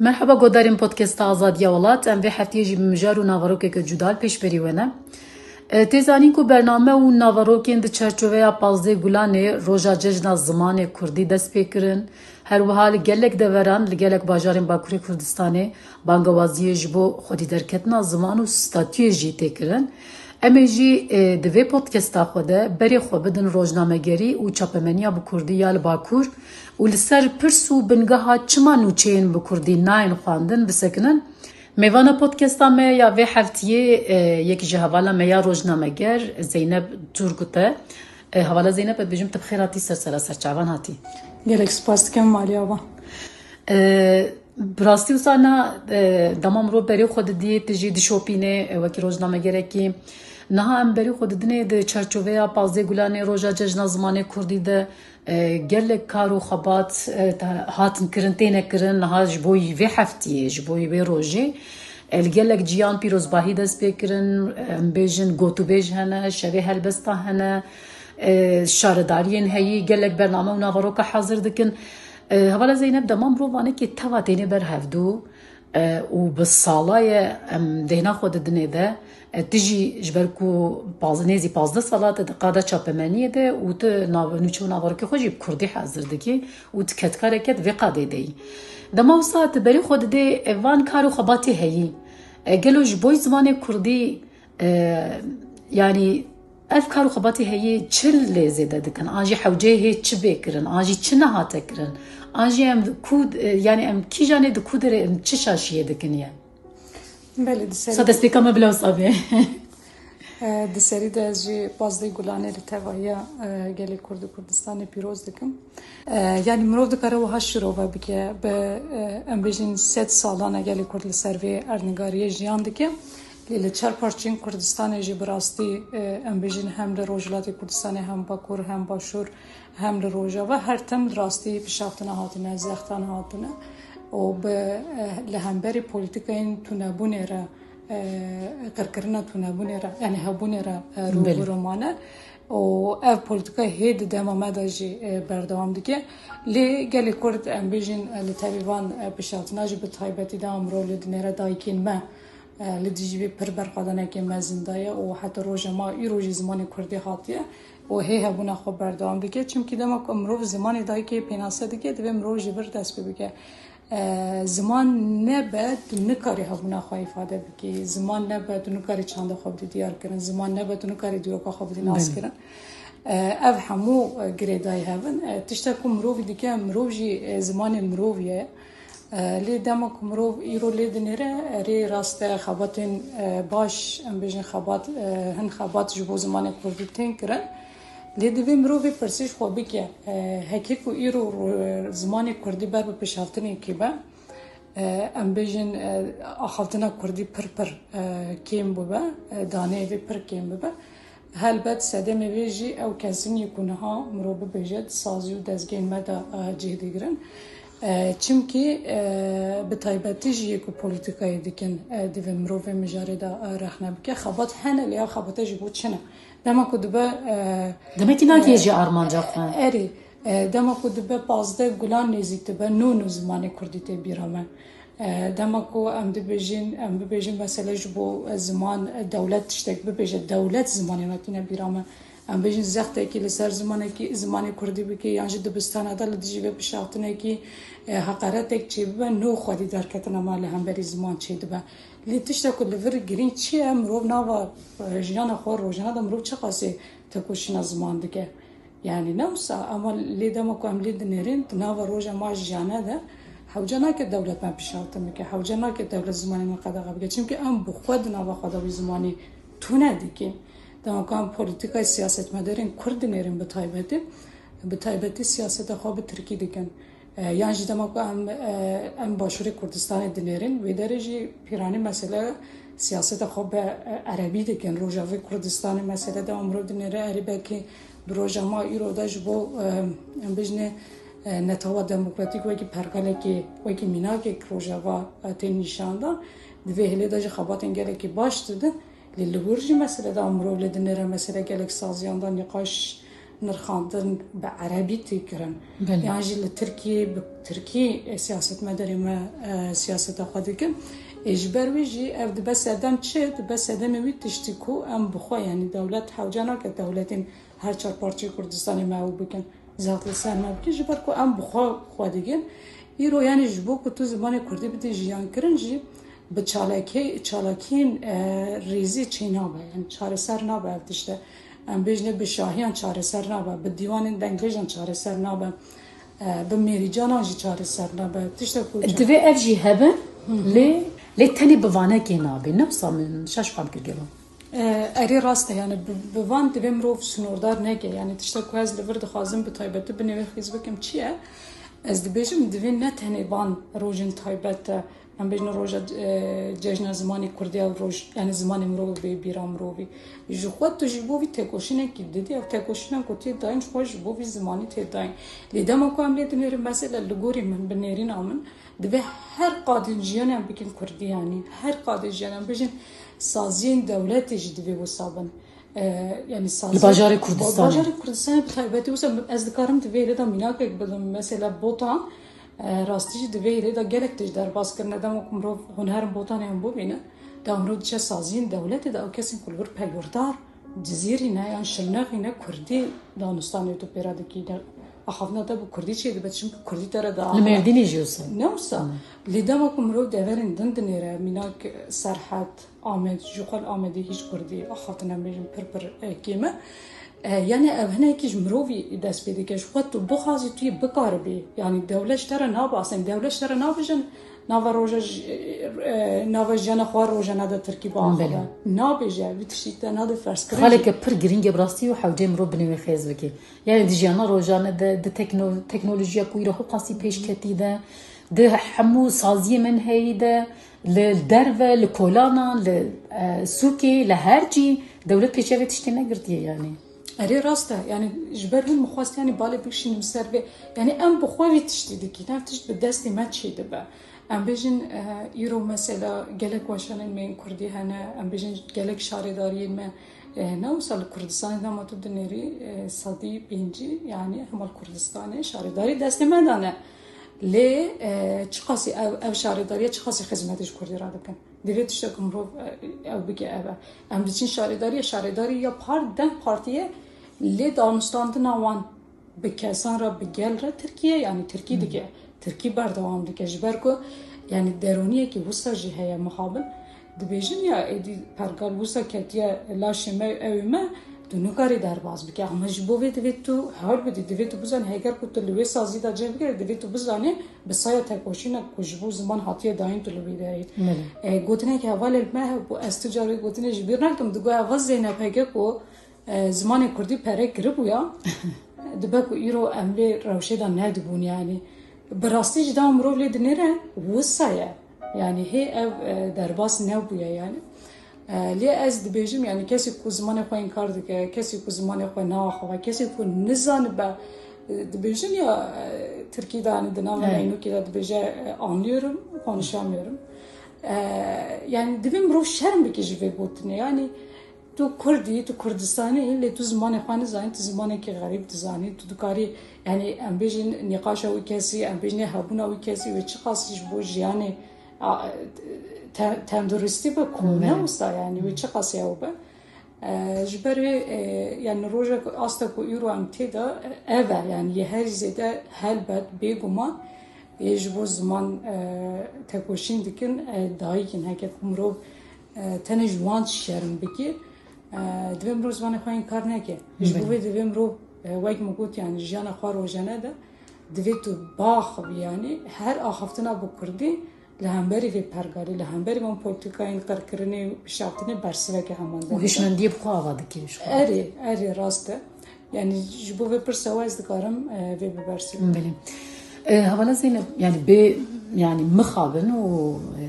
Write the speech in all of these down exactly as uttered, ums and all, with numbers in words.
Merheba godarên Podcasta Azadiya Welat. Em vê heftiyê jî bi mijar û naverokeke cuda li pêşberî we ne. E, tê zanîn ku bername û naverokên di çerçoveya pazdeh Gulanê roja cejna zimanê kurdî dest pê kirin. Her wiha li gelek deveran, li gelek bajarên Bakurê Kurdistanê bangewaziyê ji bo xwedî derketina ziman û statuyê jî tê kirin. Em ê jî, e, di vê podcasta xwe de berê xwe bidin rojnamegerî û çapemeniya bi kurdî ya li Bakur û li ser pirs û bingeha çima nûçeyên bi kurdî nayên xwendin bisekinin. Mêvana podcasta me ya vê heftiyê, e, yek ji hevala me ya rojnameger Zeynep Turgut e. E, hevala Zeynep, ez dibêjim tu bi xêr hatî ser sera ser çavan hatî. Gelek spas dikim Maliya ba. E, Bi rastî wisa na, e, dema mirov berê xwe didî, tu jî dişopînê, e, wekî rojnamegerekî. Niha em berê xwe didinê di çarçoveya pazdeh Gulanê Roja Cejna Zimanê Kurdî de, e, gelek kar û xebat, e, te-, hatin kirin, têne kirin. Niha ji bo vê heftiyê, ji bo vê rojê, e, li gelek ciyan pîrozbahî dest pê kirin, e, em bêjin gotûbêj hene, şevê helbesta hene, e, şaredariyên heyî gelek bername û naveroka hazir dikin. E, hevala Zeynep, dema mirov vanekê teva têne ber hevdû, e, û bi sala ye em dêhna xwe didinê de, e, tu jî ji ber ku paz-, nêzî pazdeh sala te di qada çapemeniyê de û tu nav-, nûçe û naverokê xwe jî bi kurdî hazir dikî û tu kedkareke di vê qadê de yî. Dema wisa tu berê xwe didê, e, van kar û xebatê heyî. E, gelo ji bo zimanê kurdî E, yanî ev kar û xebatê heyî çi lê zêde dikin? An jî hewceyê hê çi bê kirin? An jî çi nehate kirin? An jî em ku, e, yanî em kîjanê di ku derê em çi şaşiyê dikin ye? Belê, di serî Sa destpêka me bila wisa bê. E, di serî de ez jî pazdeh Gulanê li tevahiya, e, gelê Kurd û Kurdistanê pîroz dikim. E, yanî mirov dikare wiha şirove bike, bi, e, em bêjin sed salan e gelê Kurd li ser vê erdnigariyê jiyan dike. Lê li çar parçeyên Kurdistanê jî bi rastî, e, em bêjin hem li Rojhilatê Kurdistanê, hem Bakur, hem Başûr, hem li Rojava her tim bi rastî pişaftina hatine, zextan hatine. Û bi, e, li hemberî polîtîkayên tunebûnê re, e, qirkirina tunebûnê re, yanî hebûnê re, e, Belê. rûbirû mane. Û ev polîtîka hê di dema me de jî, e, berdewam dike. Lê gelê Kurd, em bêjin, e, li tevî van, e, pişaftina jî bi taybetî dema mirov li dinêre dayikên me, e, li dijî vê pir berxwedanekê mezin daye û heta roja ma îro jî zimanê kurdî hatiye û hê hebûna xwe berdewam dike. Çimkî dema ku mirov zimanê dayikê pênase dike, divê mirov ji vir dest pê bike. E, ziman nebe, tu nikarî hebûna xwe îfade bikî. Ziman nebe, tu nikarî çanda xwe bidî diyar kirin. Ziman nebe, tu nikarî dîroka xwe bidî nas Belê. kirin. E, ev hemû, e, girêdayî hev in. E, tişta ku mirovî dike, mirov jî, e, zimanê mirovî ye. E, lê dema ku mirov îro lê dinêre, erê rast e, xebatên, e, baş, em bêjin xebat, e, hin xebat ji bo zimanê kurdî tên kirin. Lê divê mirov vê pirsê ji xwe bike, e, heke ku îro ro-, zimanê kurdî ber bi pişaftinekê be, e, em bêjin, e, axaftina kurdî pir pir, e, kêm bûbe, e, daneyê vê pir kêm bibe. Helbet sedemê vê jî ew kesin ye ku niha mirov bibêje di sazî û dezgehên me de, e, cih digirin. E, çimkî, e, bi taybetî jî yê ku polîtîkayê dikin, e, divê mirov vê mijarê de, e, rexne bike. Xebat hene, lê ev xebate ji bo çi ne? Dema ku dibe, e, Demekî nake e, jî armanca xwe. Erê, e, dema ku dibe pazdeh Gulan nêzîk dibe, nû nû zimanê kurdî tê bîra me. E, dema ku em dibêjin, em bibêjin mesele ji bo, e, ziman, e, dewlet tiştek bibêje, dewlet zimanê me tîne bîra me. Em bêjin zextekî li ser zimanekî, zimanê kurdî bike, yan jî dibistana de li dijî vê pişaftinekî, e, heqaretek çêbibe, nû xwedî derketina me li hemberî ziman çêdibe. Lê tişta ku li vir girîng çi ye, mirov nava, e, jiyana xwe rojane de mirov çiqasê tekoşîna ziman dike? Yanî ne wisa, ama lê dema ku em lê dinêrin, di nava roja ma jiyane de hewce nake dewlet me pişaftin bike, hewce nake dewlet zimanê me qedexe bike. Çimkî em bi xwe di nava xwe de wî zimanî tune dikin. Dema ku em polîtîkayê siyasetmedarên kurd dinêrin bi taybetî, bi taybetî siyaseta xwe bi tirkî dikin. E, yan jî dema ku em, e, em Başûrê Kurdistanê dinêrin, wê derê jî pîranî mesele siyaseta xwe bi, e, erebî dikin. Rojavê Kurdistanê mesele dema mirov dinêre, erê belkî di roja ma îro de ji bo, e, em bêjinê, e, netewa demokratîk wekî pergalekê, wekî mînakek Rojava, e, tên nîşandan. Di vê hêlê de jî xebatên gelekî baş didin. Lê li wir jî mesele de mirov lê dinêre mesele gelek saziyan de nîqaş nirxandin bi erebî tê kirin. Belê. Yan jî li Tirkiyê bi tirkî, e, siyasetmedarê me, e, siyaseta xwe dikin. Ê, ji ber wî jî ev dibe sedem çi? Dibe sedemê wî tiştî ku em bi xwe, yanî dewlet hewce nake dewletên her çar parçeyê Kurdistanê me ew bikin. Zextê ser me bikin, ji ber ku em bi xwe xwe digin. Îro, yanî ji bo ku tu zimanê kurdî bidî jiyan kirin jî bi çalakê-, çalakiyên, e, rêzî çê nabe, yanî çareser nabe ev tişte. Em bêjine bi şahiyan çareser nabe, bi dîwanên dengbêjan çareser nabe, e, bi mêrîcanan jî çareser nabe. Tiştek ku Divê ev jî hebe, lê, lê tenê bi vanekê nabe. Ne wisa min şaş xwe kir gelo. E, erê rast e, yani bi, bi van divê mirov sınordar neke. Yani tiştek ku ez li vir dixwazim bi taybetî binê wê xîz bikim çi ye? Ez dibêjim divê ne tenê van rojên taybet de, em bêjin roja, e, cejna zimanê kurdî, ev roj, yani zimanê mirov bê bîra mirovî. Ji xwe tu ji bo vî tekoşînekî didî, ev tekoşîna ku tê dayîn ji xwe ji bo vî zimanî tê dayîn. Lê dema ku em lê dinêrin, mesela li gorî min, bi nêrîna min, divê her qadên jiyan em bikin kurdî, yanî her qadên jiyan em bêjin saziyên dewletê jî divê wisa bin. E, yani saziyên Li bajarê Kurdistanê. Bajarê Kurdistanê bi taybetî wisa ez dikarim divê lê de mînakek bidim. Mesela Botan, e, rastî jî divê lê de gelek tişt derbas kirine. Dema ku mirov hunerin Botanê hûn bibîne, da mirov diçe saziyên dewletê de ew kesên ku li vir peywirtar, Cizîrî ne, yan Şirnexî ne, kurdî danûstanê tu pêra dikî. Axaftina te bi kurdî çê dibe, çimkî kurdî te re da. Li Mêrdînê jî wisa. Ne wisa. Lê dema ku mirov deverên din dinêre, mînak Serhed, Amed, ji xwe li Amedê hîç kurdî axaftina bêjin pir pir, e, kêm e. E, yani ev hinekî ji mirovî dest pê dike. Ji xwe tu bixwazî tu yê bikaribî. Yani dewlet ji te re nabe asên. Dewlet ji te re nabêjin nava roja ji, e, nava jiyana xwe rojane de tirkî biaxive. Belê. Nabêje, vî tiştî te nade ferz kirin. Xaleke pir girîng e bi rastî û hewcê mirov binê wê xêz bike. Yani di jiyana rojane de, di tekno-, teknolojiya ku îro hewqasî pêş ketî de, di hemû saziyê menheyî de, li derve, li kolanan, li, e, sûkê, li her cî dewlet pêşiya vê tiştê negirtiye yani. Erê rast e. Yani ji ber hûn min xwest yani balê bikişînim ser vê. Yani em bi xwe vî tiştî dikîn. Ev tişt bi destê me çê dibe. Em bêjin, e, îro mesela gelek weşanên me yên kurdî hene. Em bêjin gelek şaredariyên me, e, ne wisa li Kurdistanê dema tu dinêrî, e, sedî pêncî yani hema li Kurdistanê şaredarî destê me de ne. Lê, e, çiqasî ev, ev şaredariya çiqasî xizmetê ji kurdî re dikin? Divê tiştek mirov, e, ew bike ev e. Em diçin şaredariya, şaredarî ya par-, dem partî ye, lê danûstandina wan bi kesan re, bi gel re tirkî ye, yanî tirkî dike, tirkî berdewam dike. Ji ber ku, yanî deroniyekî wisa jî heye mixabin. Dibêjin ya êdî pergal wisa ketiye laşê me, ew ê me, tu nikarî derbas bike. Ama ji bo vê divê tu hewl bidî, divê tu bizanî, heger ku tu li wê sazî de cih bigirî, divê tu bizanî bi saya tekoşînek ku ji bo ziman hatiye dayîn tu li wî derê. Belê. E, gotinekî hevalê me hebû, ez tu car wê gotinê ji bîr nakim, digot, heval Zeynep, hege ku, e, zimanê kurdî pere kiribûya, dibe ku îro em vê rewşê de nedibûn, yanî. Bi rastî jî da mirov lê dinêre wisa ye. Yanî hê ev, e, derbas nebûye yanî. E, lê ez dibêjim, yanî kesê ku zimanê xwe înkar dike, kesê ku zimanê xwe naaxive, kesê ku nizanibe, e, dibêjin ya, e, tirkî de, yanî di nava Evet. Neynûkê de dibêje, e, anlıyorum, konuşamıyorum. E, yanî divê mirov şerm bike ji vê gotinê. Yanî tu kurdî, tu Kurdistanî, lê tu zimanê xwe nizanî, tu zimanekî xerîb dizanî, tu dikarî, yanî em bêjin nîqaşa wî kesî, em bêjin hebûna wî kesî wê çiqas ji bo jiyanê, a, te-, tenduristî be ku Evet. ne wisa, yanî wê çiqas ew be. E, ji ber wê, e, yanî rojek asta ku îro em tê de, e, ev e, yanî yê herî zêde helbet bêguman ê ji bo ziman, e, tekoşîn dikin, e, dayik in. Heke ku mirov, e, tenê ji wan şerm bike, e, divê mirov zimanê xwe înkar neke. Ji bo Belê. Vê divê mirov, e, wek min got, yanî jiyana xwe rojane de divê tu biaxivî, yanî her axaftina bi kurdî li hemberî vê pergalê, li hemberî van polîtîkayên qirkirinê û pişaftinê bersiveke heman de Û bide. Hişmendiyê bi xwe ava dike ji xwe. Erê, erê rast e. Yanî ji bo vê pirsa we ez dikarim, e, vê bibersivim. Belê. E, hevala Zeynep, yani bê, yani mixabin û, e,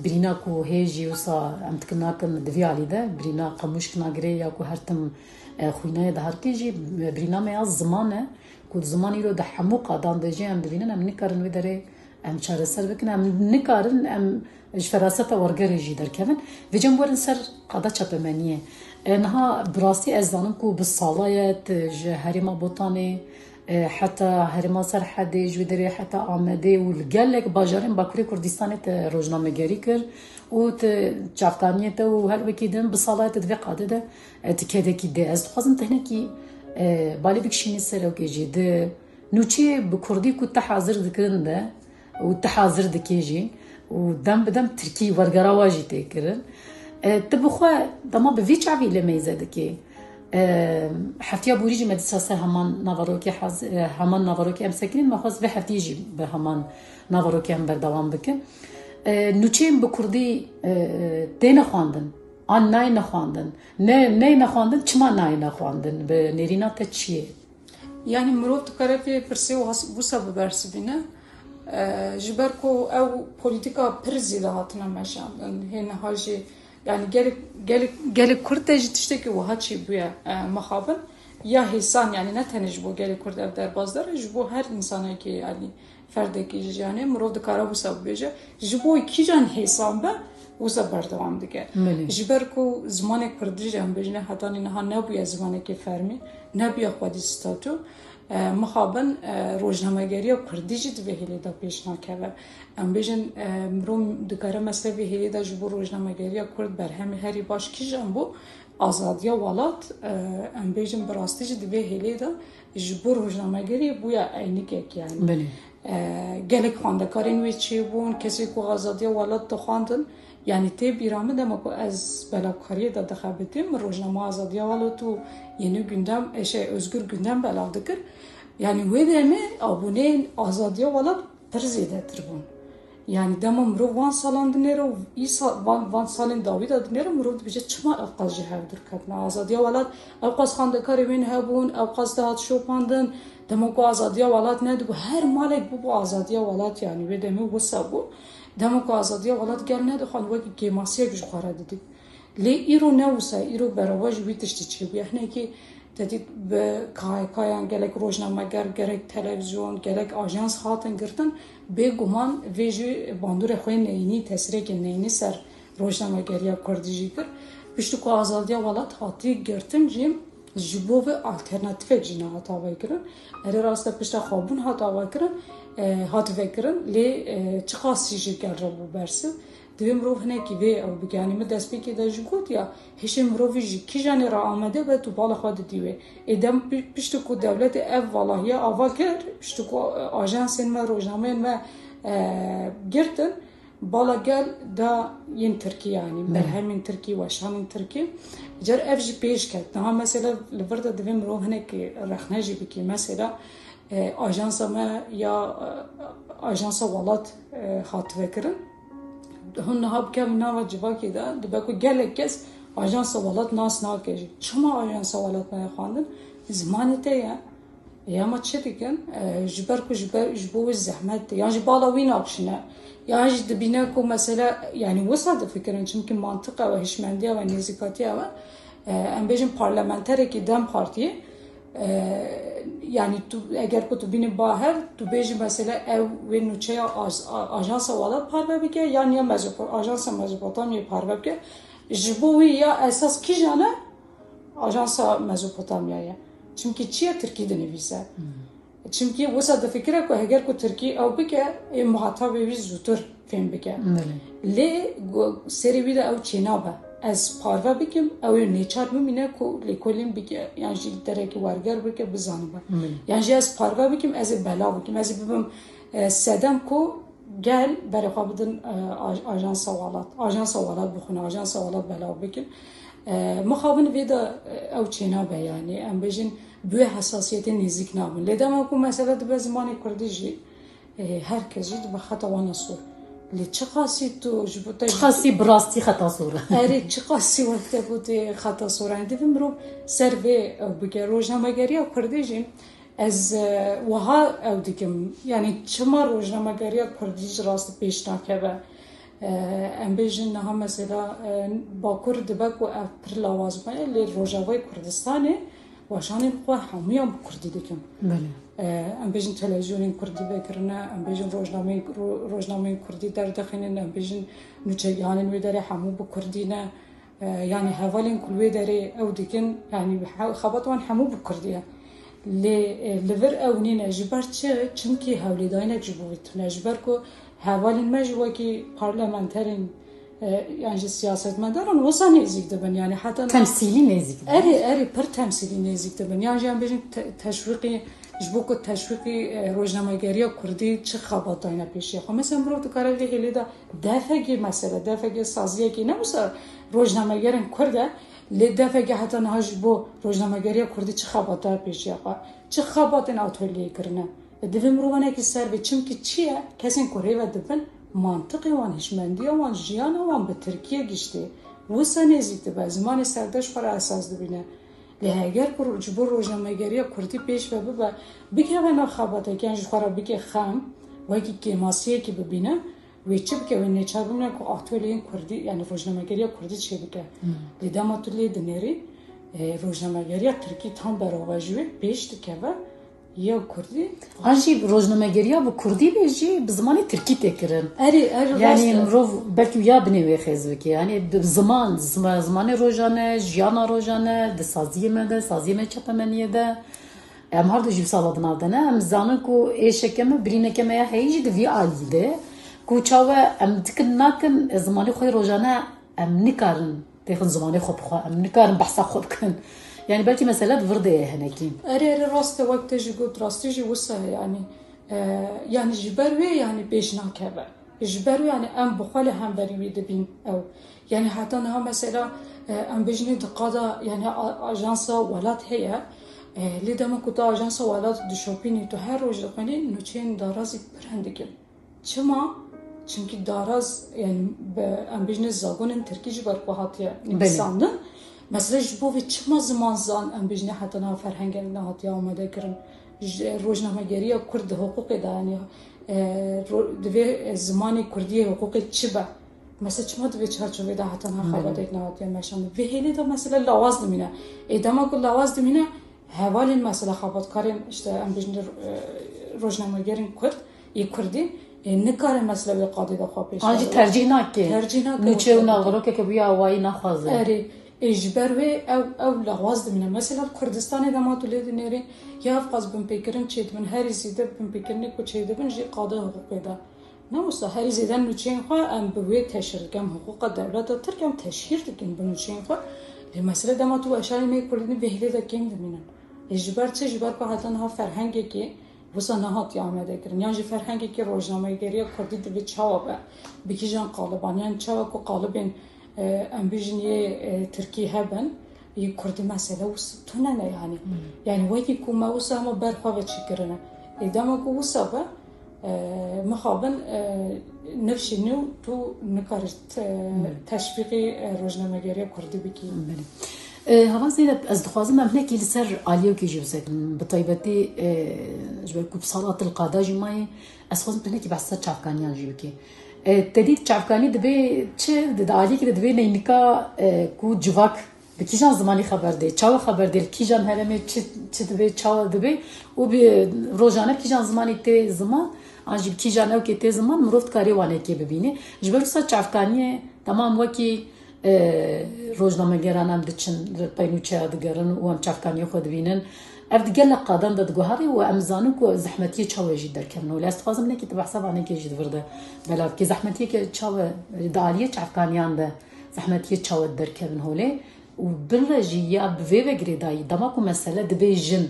birîna ku hê jî wisa em dikin nakin di vî alî de, birîna qemûşk nagirê ya ku her tim, e, xwînayê diharikê jî, e, birîna me ya ziman e, ku ziman îro di hemû qadan de jî em dibînin, em nikarin wê derê em çareser bikin, em nikarin em ji feraseta wergerê jî derkevin. Vêca em werin ser qada çapemeniyê. E, niha bi rastî ez zanim ku bi sala ye te ji herêma Botanê, e, heta herêma Serhedê, ji wê derê heta Amedê û li gelek bajarên Bakurê Kurdistanê te rojnamegerî kir û te çavkaniyê te û her wekî din bi sala ye te di vê qadê de, e, ti kedekî dê. Ez dixwazim te hinekî, e, balê bikişînî ser ew kê jî di nûçeyê bi kurdî ku te hazir dikirin de, û ti hazir dikê jî û dem bi dem tirkî wergera wa jî tê kirin. E, ti bi xwe dema bi vî çavî lê meyze dikê. E, heftiya borî jî me dîsa ser heman navarokê haz-, e, heman navarokê em sekinîn, me xwest vê heftiyê jî bi heman navarokê em berdewam bikin. E, nûçeyên bi kurdî, e, têne xwendin, an nayne xwendin. Ne, neyne xwendin, çima nayne xwendin? Bi nêrîna te çi ye? Yanî mirov dikare vê pirsê wisa bibersivîne. E, ji ber ku ew polîtîka pir zêde hatine meşandin. Hê niha jî, yanî gelek, gelek, gelek Kurd de jî tiştekî wiha çêbûye, e, mixabin. Ya hêsan, yanî ne tenê ji bo gelê Kurd ev derbas der e, ji bo her însanekî, yanî ferdekî ji jiyanê mirov dikare wisa bibêje. Ji bo kîjan hêsan be, wisa berdewam dike. Belê. Ji ber ku zimanê kurdî jî em bêjine hetanî niha nebûye zimanekî fermî, nebûye xwedî statû. E, mixabin, e, rojnamegeriya kurdî jî di vê hêlê de pêş nakeve. Em bêjin, e, mirov dikare mesela vê hêlê de ji bo rojnamegeriya kurd berhemê herî baş kîjan bû? Azadiya welat, e, em bêjin bi rastî jî di vê hêlê de ji bo rojnamegerî bûye eynikek yanî. Belê. E, gelek xwendekarên wê çêbûn, kesê ku Azadiya Welat dixwendin, yanî tê bîra min dema ku ez belavkariyê de dixebitim, min rojnama Azadiya Welat û Yeni Gündem, e, şey, Özgür Gündem belav dikir. Yanî wê demê abûneyên Azadiya Welat pir zêdetir bûn. Yanî dema mirov van salan dinêre û îsa-, van, van salên dawî de dinêre, mirov dibêje çima ew qas ji hev dûr ketine? Azadiya Welat, ew qas xwendekarê wê hebûn, ew qas dihat şopandin. Dema ku Azadiya Welat nedibû, her malek bûbû Azadiya Welat, yanî wê demê wisa bû. Dema ku Azadiya Welat gel nedixwend, wekî kêmasiyek ji xwe re didît. Lê îro ne wisa, îro berava ji wî tiştî çêbûye. Hinekî te dît bi K H K yan gelek rojnameger, gerek televîzyon, gerek ajans hatin girtin. Bêguman vê jî bandorê xwe yê neyînî, tesîrekê neyînî ser rojnamegeriya kurdî jî kir. Piştî ku Azadiya Welat hatî girtin jî, ji bo vê alternatîfek jî nehata vekirin. Erê rast e, pişta xwebûn hata vekirin, e, hat vekirin, lê, e, çiqasî ji gel re bû bersiv. Divê mirov hinekî vê ew bike. Yanî min destpêkê de jî got ya, hişê mirovî ji kîjanê re amade be, tu bala xwe didî wê. Ê dem pi-, piştî ku dewletê ev valahiya ava kir, piştî ku, e, ajansên me, rojnameyên me, e, girtin, bala gel da yên tirkî, yanî Belê. Berhemên tirkî, weşanên tirkî. Car ev jî pêş ket. Niha mesela li vir de divê mirov hinekî rexne jî bikî. Mesela, e, ajansa me ya, e, ajansa welat, e, hat vekirin. Hûn niha bikevin nava civakê de, dibe ku gelek kes ajansa welat nas nake jî. Çima ajansa welat me xwendin? Zimanê te ye. Ya ma çi dikin? E, ji ber ku ji ber, ji bo wê zehmet tê. Yan jî bala wî nakişine. Yan jî dibîne ku mesela, yanî wisa difikirin, çimkî mantiq ew e, hişmendiya ew e, nêzîkatiya ew e. E, em bêjin parlamenterekî dem Partiyê, e, yanî tu, eger ku tu bînî ba hev, tu bêjî mesela ew wê nûçeya aj-, a-, ajansa welat parve bike, yan ya Mezopo-, ajansa Mezopotamyayê parve bike. Ji bo wî ya esas kîjan e? Ajansa Mezopotamyayê. Çimkî çi ye, tirkî dinivîse. Çimkî wisa difikire ku heger ku tirkî ew bike, ê muhatabê wî zûtir fêm bike. Belê. Lê go-, serê wî de ew çênabe. Ez parve bikim, ew ê nêçar bimîne ku lêkolîn bike, yan jî derekî werger bike, bizanibe. Belê. Yan jî ez parve bikim, ez ê belav bikim, ez ê bibim, e, sedem ku gel berê xwe bidin, e, aj-, ajansa welat. Ajansa welat bixwine, ajansa welat belav bikin. E, mixabin vê de, e, ew çênabe, yanî em bêjin bi wê hesasiyetê nêzîk nabin. Lê dema ku mesele dibe zimanê kurdî jî, e, her kes jî dibe xeta wana sor. Lê çiqasî tu ji bo te jî Çiqasî bi rastî xeta sor e. Erê, çiqasî wek te gotê xeta sor e. Yanî divê mirov ser vê ew bike. Rojnamegeriya kurdî jî ez, e, wiha ew dikim. Yanî çima rojnamegeriya kurdî ji rastî pêş nakeve? E, em bêjin niha mesela, e, Bakur dibe ku ev pir lawaz bûye, lê Rojavayê Kurdistanê weşanên xwe hemûyan bi kurdî dikin. Belê. E, em bêjin televîzyonên kurdî vekirine, em bêjin rojnameyên, ro-, rojnameyên kurdî derdixînin, em bêjin nûçegihanên wê derê hemû bi kurdî ne. E, yanî hevalên ku li wê derê ew dikin, yanî he-, xebat wan hemû bi kurdî ye. Lê, e, li vir ew nîne. Ji ber çi? Çimkî hewlêdayînek ji bo wî tune. Ji ber ku hevalên me jî wekî parlamenterên, e, yan jî siyasetmedaran wisa nêzîk dibin. Yanî heta niha Temsîlî nêzîk dibin. Erê, erê, pir temsîlî nêzîk dibin. Yan jî em bêjin te-, teşwîqî, ji bo ku teşwîqî, e, rojnamegeriya kurdî çi xebat dayne pêşiya xwe. Mesela mirov dikare vê hêlê de defekê, mesela defekê saziyekê ne wisa rojnamegerên kurd e, lê defekê heta niha ji bo rojnamegeriya kurdî çi xebat daye pêşiya xwe, çi xebatên atolyeyê kirine. E, divê mirov hinekî ser bê. Çimkî çi ye? Kesên ku rê ve dibin, mantiqê wan, hişmendiya wan, jiyana wan bi tirkî ye giştî. Wisa nêzîk dibe, zimanê serde ji xwe re esas dibîne. Lê heger ku ji bo rojnamegeriya kurdî pêş ve bibe, bikeve nav xebatekê yan ji xwe re bike xem, wekî kêmasiyekî bibîne, wê çi bike? Wê neçar bimîne ku atolyeyên kurdî, yanî rojnamegeriya kurdî çêbike. Lê dema tu lê dinêrî, e, rojnamegeriya tirkî tam berava ji wê pêş dikeve, ya kurdî. An jî rojnamegeriya bi kurdî bê jî bi zimanê tirkî tê kirin. Erê, erê, rast e. Yanî mirov belkî ya binê wê xêz bike. Yanî bi ziman, zima-, zimanê rojane, jiyana rojane, di saziyê me de, saziyê me çapemeniyê de. Em her du jî wisa di nav de ne. Em zanin ku êşeke me, birîneke me ya heyî jî di vî alî de. Ku çawa em dikin nakin, zimanê xwe yê rojane em nikarin têxin zimanê xwe bi xwe, em nikarin behsa xwe bikin. Yanî belkî mesele di vir de ye hinekî. Erê, erê, rast e, wek te jî got, rastî jî wisa ye, yanî, e, yanî ji ber wê, yanî pêş nakeve. Ji ber wê, yanî em bi xwe li hemberî wî dibîn ew. Yanî heta niha mesela, e, em bêjinê di qada, yanî a-, ajansa welat heye. E, lê dema ku tu ajansa welat dişopînî, tu her roj dixwînî, nûçeyên darazî pir hin dikin. Çima? Çimkî daraz, yanî bi, em bêjinê zagonên tirkî ji ber ku hatiye nivîsandin. Mesela ji bo vê çima ziman zan, em bêjinê heta niha ferhengê nehatiye amadekirin. Ji rojnamegeriya kurd di hiqûqê de, yanî, e, ro-, divê, e, zimanê kurdî yê hiqûqê çi be? Mesela çima di vê çarçovê de heta niha xebatek nehatiye meşandin? Vê hêlê de mesela lawaz dimîne. Ê dema ku lawaz dimîne, hevalên mesela xebatkarên, işte, em bêjin, e, rojnamegerên kurd, yê kurdî, e, nikare mesela wê qadê de xwe pêş An jî bixin. Tercîh nake. Tercîh nake. Nûçe û navxwe navxerokeke bûye awayî naxwaze. Erê, ê ji ber wê ew, ew lawaz dimîne. Mesela Kurdistanê dema tu lê dinêrî, ya ev qas binpêkirin çêdibin, herî zêde binpêkirinê ku çêdibin jî qada hiqûqê de. Ne wisa herî zêde nûçeyên xwe em bi wê teşhîr dikin, em hiqûqa dewleta Tirk em teşhîr dikin bi nûçeyên xwe. Lê mesele dema tu weşanê me yê kurdî vê hêlê de kêm dimînin. Ê ji ber çi? Ji ber ku heta niha ferhengekê wisa nehatiye amadekirin. Yan jî ferhengekî rojnamegeriya kurdî divê çawa be? Bi kîjan qaliban? Yan çawa ku qalibên, e, em bêjin yê, e, tirkî hebin, yê kurdî mesele wisa tune ne yanî. Yanî wekî ku me wisa hema ber xwe ve çêkirine. Ê dema ku wisa be, e, mixabin, e, nifşî nû tu nikarî te-, teşvîqî, e, rojnamegeriya kurdî bikî. Belê. E, Heval Zeynep, ez dixwazim em hinekî li ser aliyekî jî bisekirin. Bi taybetî, e, ji ber ku bi sala tu li qada jî mayî, ez dixwazim tu hinekî behsa çavkaniyan jî bikî. E, te dît çavkanî dibê çi? Di, di aliyekî de dibê neynika, e, ku civak bi kîjan zimanî xeber dê, çawa xeber dê, li kîjan herêmê çi, çi dibê, çawa dibê û bi rojane bi kîjan zimanî tê ziman, an jî bi kîjan ewkê tê ziman, mirov dikarê wanekê bibînê. Ji ber wisa çavkaniyê, temam wekî, e, rojnamegeran em diçin, li pey nûçeya digerin û em çavkaniyê xwe dibînin. Ev di gelek qadan de diguherî û em zanin ku zehmetiyê çawa jî derkevin holê. Ez dixwazim hinekî tu behsa vanekê jî di vir de belav bikî. Zehmetiyeke çawa di aliyê çavkaniyan de, zehmetiyê çawa derkevin holê û bin re jî ya bi vê ve girêdayî, dema ku mesele dibê jin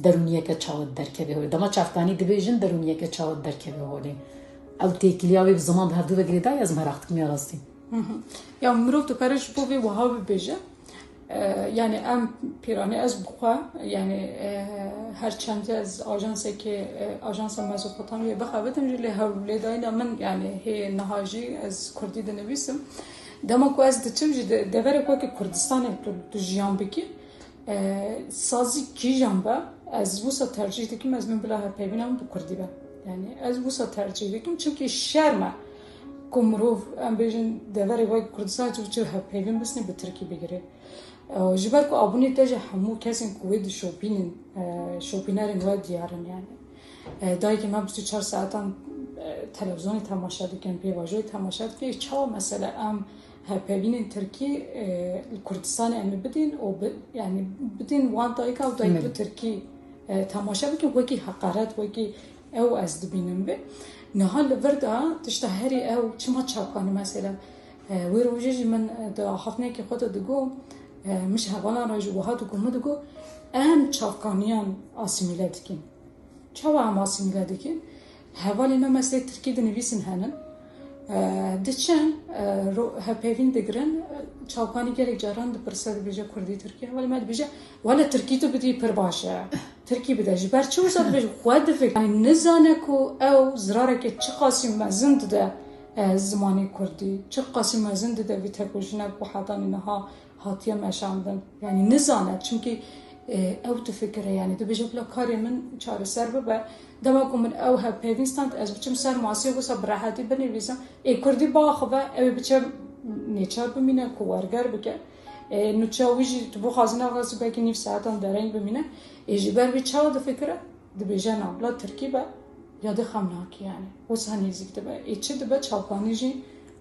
derûniyeke çawa derkeve holê. Dema çavkanî dibê jin derûniyeke çawa derkeve holê. Ew têkiliya wê bi ziman bi hevdû ve girêdayî, ez meraq dikim ya rastî. Hı hı. Ya mirov dikare ji bo vê wiha bibêje. E, yanî em pîranî ez bi xwe, yanî, e, her çend ez ajansekê, e, ajansa Mezopotamyayê bixebitim jî, lê hewlêdayîna min, yanî hê niha jî ez kurdî dinivîsim. Dema ku ez diçim jî de-, deverek wekî Kurdistanê tu, tu jiyan bikî, e, sazî kîjan be, ez wisa tercîh dikim, ez min bila hevpeyvîna min bi kurdî be. Yanî ez wisa tercîh dikim, çimkî şerm e ku mirov, em bêjin, deverê wek Kurdistanê tu biçî hevpeyvîn bisnî bi tirkî bigirê. E, ji ber ku abûnê te ji hemû kesên ku wê dişopînin, e, şopînerên we diyar in yanî. E, dayikê me bîst û çar saetan, e, televîzyonê temaşe dikin, pêvajoyê temaşe dikin. Çawa mesele em Hevpeyvînên tirkî, e, li Kurdistanê em ê bidin û bi, yani bidin wan dayika û dayik bi tirkî, e, temaşe bikin, wekî heqaret, wekî ew ez dibînim bi. Niha li vir de tişta herî ew çima çapkanî mesela, e, wê rojê jî min, e, di axaftinekê xwe de digo, e, min ji hevalan re jî wiha digo, min digo, em çapkaniyan asîmîle dikin. Çawa em asîmîle dikin? Hevalên me meselê tirkî dinivîsin henin. E, diçin, e, ro-, hevpeyvîn digirin, e, çapkanî gelek caran dipirse, dibêje kurdî tirkî, hevalê me dibêje, wele tirkî tu bidî pir baş e. Tirkî bide. Ji ber çi wisa dibêje? Xwe difikire. Yani nizane ku ew zirareke çiqasî mezin dide, e, zimanê kurdî, çiqasî mezin dide vî tekoşîne ku hetanî niha hatiye meşandin. Yani nizane, çimkî, e, ew difikire, yani dibêje bila karê min çareser bibe. Dema ku min ew hevpeyvîn stand, ez biçim ser masê wisa bi rehetî binivîsim. Ê kurdî biaxive, ew ê biçe nêçar bimîne ku werger bike. Ê nûçeya wî jî tu bixwazî naxwazî belkî nîv saetan dereng bimîne. Ê ji ber vî çawa difikire? Dibêje na, bila tirkî be, ya dê xem nakî yani. Wisa nêzîk dibe. Ê çi dibe çapkanî jî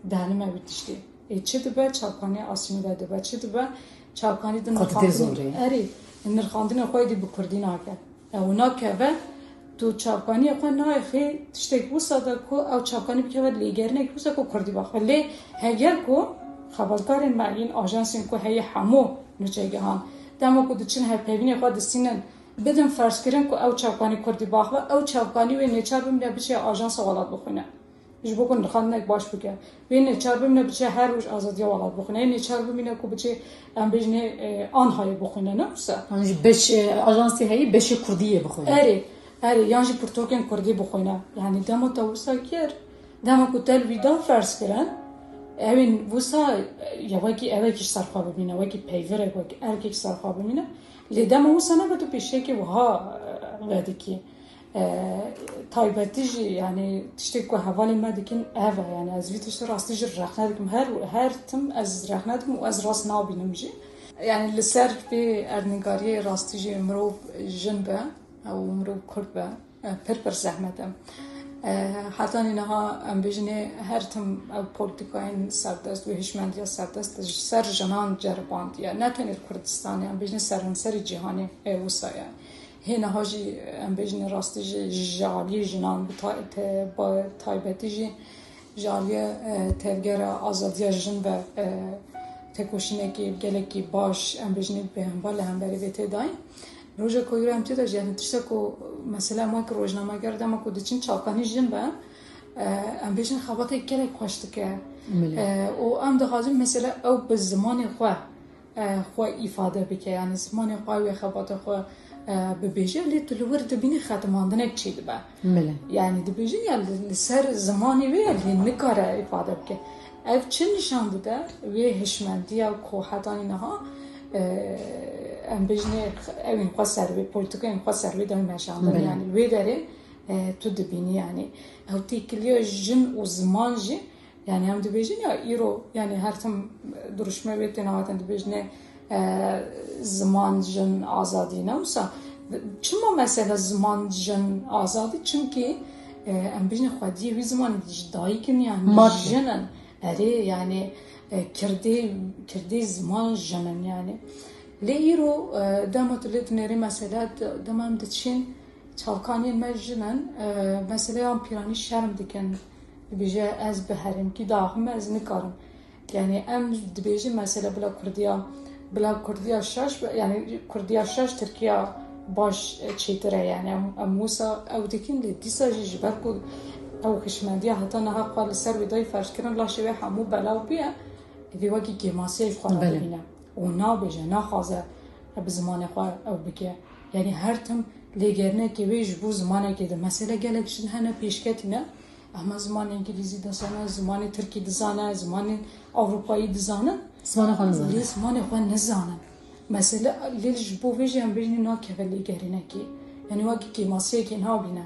dihelime vî tiştî. Ê çi dibe çapkanî asîmîle dibe. Çi dibe çapkanî di Xwe didê nirxandinê, zorê. Erê, nirxandinê xwe dî bi kurdî nake. Ew nakeve, tu çapkaniyê xwe nayê xê tiştek wisa de ku ew çapkanî bikeve lêgerinek wisa ku kurdî baxe. Lê heger ku xebatkarên me yên ajansên ku heye hemû nûçegihan, dema ku diçin hevpeyvînê xwe distînin, bidin ferzkirin ku ew çapkanî kurdî baxve, ew çapkanî wê nêçar bimîne biçe ajansa welat bixwîne. Ji bo ku nirxandinek baş bike. Wê nêçar bimîne biçe her roj Azadiya Welat bixwîne. Yê nêçar bimîne ku biçe, em bêjinê, e, Anhayê bixwîne, ne wisa? Yan jî beş, e, ajansê heyî beşê kurdî yê bixwîne. Erê, erê, yan jî pirtokên kurdî bixwîne. Yani dema te wisa kir, dema ku te li wî da ferz kirin, ewên wisa, e, ya wekî evek ji ser xwe bimîne, wekî peyvirek, wekî erkek ji ser xwe bimîne. Lê dema wisa nebe tu pêşiyekê wiha, e, vedikî. E, taybetî jî, yani tiştê ku hevalên me dikin ev e, yani ez vî tiştî rastî jî rexne dikim. Her, her tim ez rexne dikim û ez rast nabînim jî. Yani li ser vê erdnîgariyê rastî jî mirov jin be û mirov kurd be, e, pir pir zehmet e. E, hetanî niha em bêjinê her tim ev polîtîkayên serdest û hişmendiya serdest ji ser jinan ceribandiye. Ne tenê li Kurdistanê, em bêjinê seranserê cîhanê, e, wisa ye. Hê niha jî, em bêjinê rastî jî ji aliyê jinan bi ta-, te-, ba-, taybetî jî ji aliyê, e, Tevgera Azadiya Jin ve, e, tekoşînekî gelekî baş, em bêjinê bêhempa li hemberî vê tê dayîn. Roja ku îro em tê de jî, yani tiştek ku mesela me ki rojnameger dema ku diçin çapkanî jin ve, e, em bêjin xebatê gelek xweş dike. Milê. E, û em dixwazin mesela ew bi zimanê xwe e, xwe îfade bike, yani zimanê xwe wê xebata xwe, e, bibêje, lê tu li wir dibînî xetimandinek çêdibe. Milê. Yani dibêjin ya li, li ser zimanê wê ya lê nikare îfade bike. Ev çi nîşan dide? Wê hişmendiya ku hetanî niha, e, em bêjinê ewên xwe ser wê, polîtîkayên xwe ser wê dayî meşandin. Milê. Yani li wê derê, e, tu dibînî yani. Ew têkiliya jin û ziman jî Yani em dibêjin ya îro, yani her tim duruşmê wê têne hatin dibêjinê, e, ziman, jin, azadî, ne wisa? Çima mesela ziman, jin, azadî? Çimkî, e, em bêjinê xwediyê wî zimanê ji dayik in, yani jin in. Erê, yani, e, kirdê, kirdê ziman jin in yani. Lê îro, e, dema tu lê dinêrî mesela, de-, dema em diçîn, Çalkaniyên me jin in, e, meseleyan pîranî şerm dikin. Dibêje, ez bi herêmkî diaxivim, ez nikarim. Yani em dibêjin mesela bila kurdiya, bila kurdiya şaş, yani kurdiya şaş tirkiya baş, e, çêtir e. Yani em, em wisa ew dikin, lê dîsa jî ji ber ku ew hişmendiya heta niha xwe li ser wê dayî ferz kirin, laşê wê hemû belav bûye, vê wekî kêmasiyek xwe re Belê. dibîne. Û nabêje, naxwaze bi zimanê xwe ew bike. Yani her tim lêgerinekê wê ji bo zimanekê de. Mesele gelek jin hene pêşketî ne. Ama zimanê îngilîzî dizane, zimanê tirkî dizane, zimanê ewropayî dizane. Zimanê xwe nizane. Lê zimanê xwe nizanin. Mesele lê ji bo vê jî em bêjinê nakeve lêgerinekê. Yani wekî kêmasiyekê nabîne.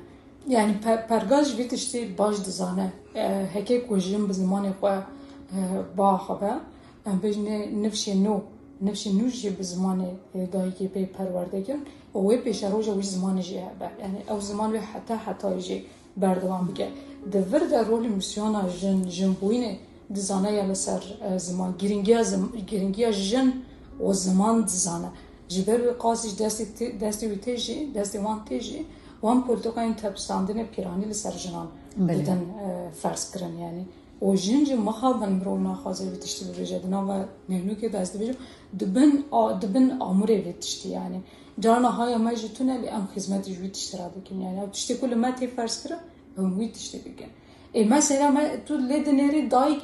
Yani pe-, pergaz ji vî tiştî baş dizane. E, heke ku jin bi zimanê xwe, e, biaxive, em bêjinê nifşê nû, nifşê nû jî bi zimanê, e, dayikê pê perwerde kirin û wê pêşeroja wî zimanê jî hebe. Yani ew ziman wê heta hetayê jî berdewam bike. Di vir de rolê misyona jin, jinbûyînê dizane ya li ser, e, ziman. Giringiya zim-, giringiya jin û ziman dizane. Ji ber wê qasî ji destê tê-, destê wî tê jî, destê wan tê jî, wan polîtîkayên tepsandinê pîranî li ser jinan Belê. didin, e, ferz kirin, yanî. Û jin jî mixabin mirov naxwaze vî tiştî bibêje. Di nava nêvnûkê de ez dibêjim, di bin a-, di bin amûrê vê tiştî, yanî. Carna haya me jî tune, lê em xizmetî ji wî tiştî re dikin. Yanî ew tiştê ku li me tê ferz kirin, em wî tiştî dikin. Ê, mesela me, tu lê dinêrî dayik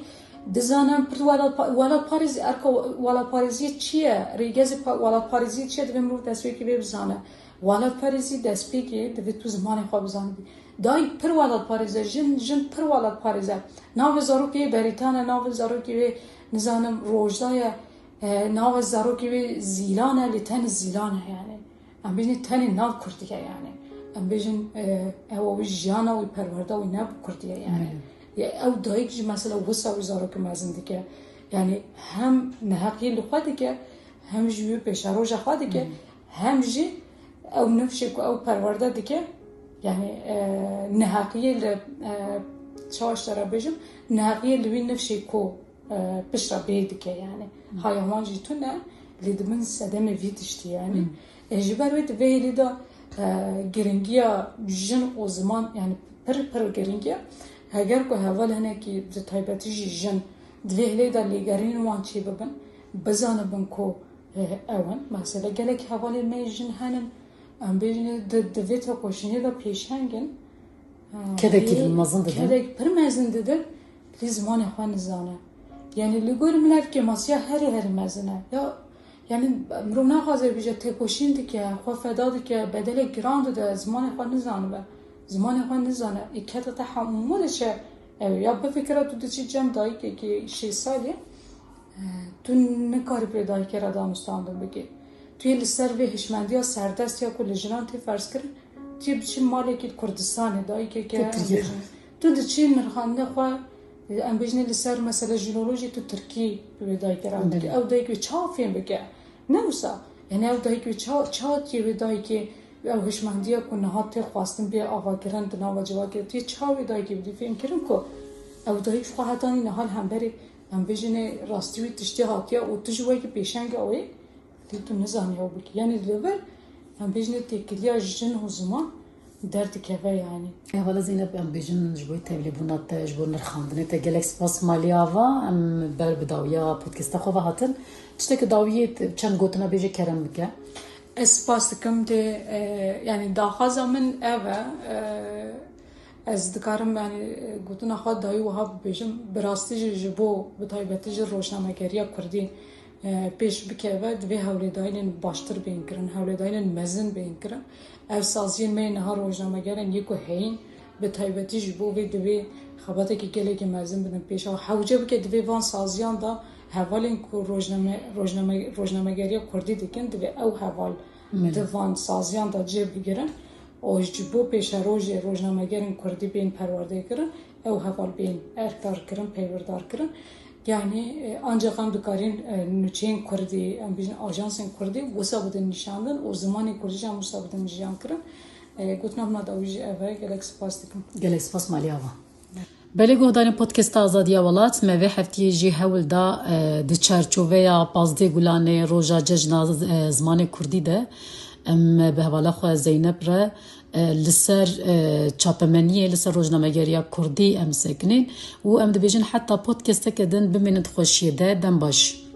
dizane pir welatpa-, welatparêzî, erka welatparêziyê çi ye? Rêgezê pa-, welatparêziyê çi ye? Divê mirov destpêkê vê bizane. Welatparêzî destpêkê divê tu zimanê xwe bizanibî. Dayik pir welatparêz e, jin, jin pir welatparêz e. Navê zarokê wê Berîtan e, navê zarokê wê, nizanim, Rojda ye, e, navê zarokê wê Zîlan e, lê tenê Zîlan e, yanî. Em bêjin tenê nav Kurdî ye, yanî. Em bêjin, e, ew, ew jiyana wî, perwerda wî ne bi Kurdî ye, yanî. Belê. Ya ew dayik jî mesela wisa wî zarokê mezin dike. Yanî hem neheqiyê li xwe dike, hem jî wî pêşeroja xwe dike, Hı. hem jî ew nifşê ku ew perwerde dike, yanî, e, neheqiyê li, e, çawa ji te re bêjim, neheqiyê li wî nifşê ku, e, pişt re bê dike, yanî. Hı. Haya wan jî tune, lê di bin sedemê vî tiştî, yanî. Hı. E, ji ber wê di vê hêlî de, e, giringiya jin û ziman, yanî pir pir giring e. Heger ku heval hinekî, bi taybetî jî jin, di vê hêlê de lêgerînên wan çêbibin, bizanibin ku, e, ew in. Mesela gelek hevalên me yê jin henin, em bêjin di, di vê tekoşînê de pêşeng in. Ha, Kedekî lê mezin didin. Kedek pir mezin didin, lê zimanê xwe nizane. Yanî li gor min ev kêmasiya herî herî mezin e. Ya, yanî mirov naxwaze bêje têkoşîn dike, xwe feda dike, bedelek giran dide, zimanê xwe nizanibe. Zimanê xwe nizane. Ê kete te hemû diçe ew. Ya bifikire tu diçî cem dayikekî şêst salî, Tu nikarî bi vê dayikê re danûstandin bikî. Tu yê li ser vê hişmendiya serdest ya ku li jinan tê ferz kirin, tu yê biçî malekî li Kurdistanê, dayikeke, Tu em Tirkiyê. bêjin, tu diçî nirxandina xwe, em bêjinê li ser mesela jinolojî tu tirkî bi vê dayikê re dikî. Belê. Ew dayik wê çawa fêm bike? Ne wisa. Yanî ew dayik wê ça-, çawa tu yê wê dayikê, ew hişmendiya ku niha tê xwestin bê avakirin di nava civakê de, tu yê çawa wê dayikê bidî fêm kirin ku ew dayik ji xwe hetanî niha li hemberî Em bêjinê rastî wî tiştê hatiye û tu jî wekî pêşenga wê, lê tu nizanî ew bikî. Yanî li vir, em bêjinê têkiliya jin û ziman derdikeve, yanî. Hevala Zeynep, em bêjin ji bo tevlîbûna te, ji bo nirxandinê te gelek spas malî ava. Em ber bi dawiya podcasta xwe ve hatin. Tiştekî dawiyê te, çend gotina bêje kerem bike. Ez spas dikim dê, e, yanî daxwaza min ev e, e, Ez dikarim, yanî, gotina xwe dayî wiha bibêjim, bi rastî jî ji bo, bi taybetî jî rojnamegeriya kurdî, e, pêş bikeve, divê hewlêdayînên baştir bên kirin, hewlêdayînên mezin bên kirin. Ev saziyên me yê niha rojnameger in, yê ku heyîn, bi taybetî ji bo vê divê xebatekî gelekî mezin bidin pêş. Ew hewce bike, divê van saziyan de hevalên ku rojname-, rojname-, rojnamegeriya kurdî dikin, divê ew heval Belê. di van saziyan de cê bigirin. û ji bo pêşerojê rojnamegerên kurdî bên perwerdekirin, ew heval bên erkdar kirin, peywerdar kirin. Yanî, e, ancaq em dikarîn, e, nûçeyên kurdî, em bêjin ajansên kurdî, wisa bidin nîşandin û zimanê kurdî jî em wisa bidin jiyan kirin. E, gotina min a dawî jî ev e, gelek spas dikim. Gelek spas malî ava. Belê guhdarên Podcasta Azadiya Welat, me vê heftiyê jî hewl da, e, di çarçoveya pazdeh Gulanê, roja cejna, e, zimanê kurdî de, em bi hevala xwe Zeynep re, e, li ser, e, çapemeniyê, li ser rojnamegeriya kurdî em sekinîn û em dibêjin heta podcasteke din bimînin di xweşiyê de. Dem baş.